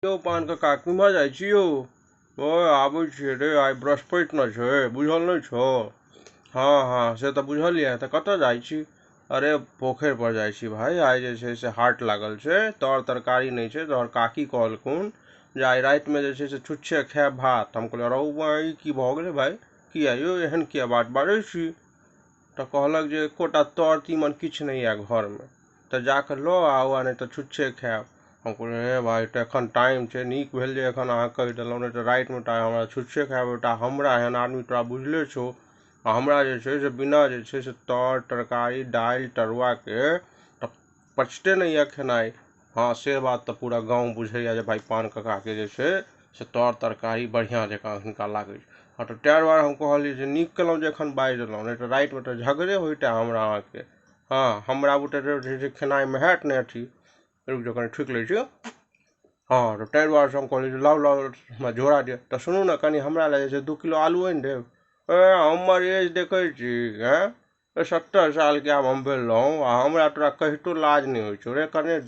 यौ पान कका केम्हर जाइ छी यौ? ओ आबै छियै रे, आइ बृहस्पति ने छै, बुझल नहि छौ? हँ हँ, से तऽ बुझल यऽ। तऽ कतऽ जाइ छी? अरे पोखरि पर जाइ छी भाय, आइ जे छै से हाट लागल छै, तर तरकारी नहि छै। तोहर काकी कहलखुन जे आइ रातिमे जे छै से छुच्छे खायब भात। हम कहलियै रौ बा, ई की भऽ गेलै भाय? किया यौ, एहन किया बात बाजै छी? तऽ कहलक जे एकोटा तर तीमन किछु नहि यऽ घरमे, तऽ जाकऽ लऽ आउ आ नहि तऽ छुच्छे खायब। हम कहलियै हे भाय, तऽ एखन टाइम छै, नीक भेल जे एखन अहाँ कहि देलहुँ, नहि तऽ रातिमे तऽ आइ हमरा छुच्छे खायब। बेटा, हमरा एहन आदमी तोरा बुझले छौ, आ हमरा जे छै से बिना जे छै से तर तरकारी दालि तरुआके तऽ पचिते नहि यए खेनाइ। हँ, से बात तऽ पूरा गाँव बुझैए जे भाय पान ककाके जे छै से तर तरकारी बढ़िआँ जँका हुनका लागै छै। हँ, तऽ ताहि दुआरे हम कहलियै जे नीक केलहुँ जे एखन बाजि देलहुँ, नहि तऽ रातिमे तऽ झगड़े होइते हमरा अहाँके। हँ, हमरा बुते जे छै से खेनाइमे हैत नहि अथी। रुकि जाउ, कनि छुकि लै छी। हँ, तऽ ताहि दुआरेसँ हम कहलियै जे लाउ लाउ, हमरा झोरा दिअ। तऽ सुनू ने, कनि हमरा लए जे छै 2 किलो आलू आनि देब। ए, हमर एज देखै छी? आँय, 70 सालके आब हम भेलहुँ आ हमरा तोरा कहितो लाज नहि होइ छौ रे। कनि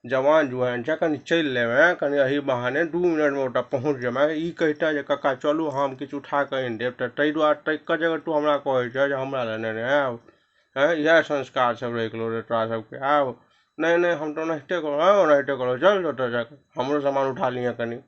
जवान जुआन छै, कनि चलि लेबै कनि एही बहाने, 2 मिनटमे ओतऽ पहुँच जेबै। ई कहितै जे कक्का चलू, हम किछु उठा कऽ आनि देब, तऽ ताहि दुआरे ताहिके जगह तू हमरा कहै छह जे हमरा लए नेने आयब। आँय, इएह संस्कार सब रहि गेलौ रे तोरा सबके आब? नहि नहि, हम तऽ ओनाहिते कहलहुँ। ओनाहिते कहलहुँ। चल ओतऽ जा कऽ हमरो सामान उठा लिहें कनि।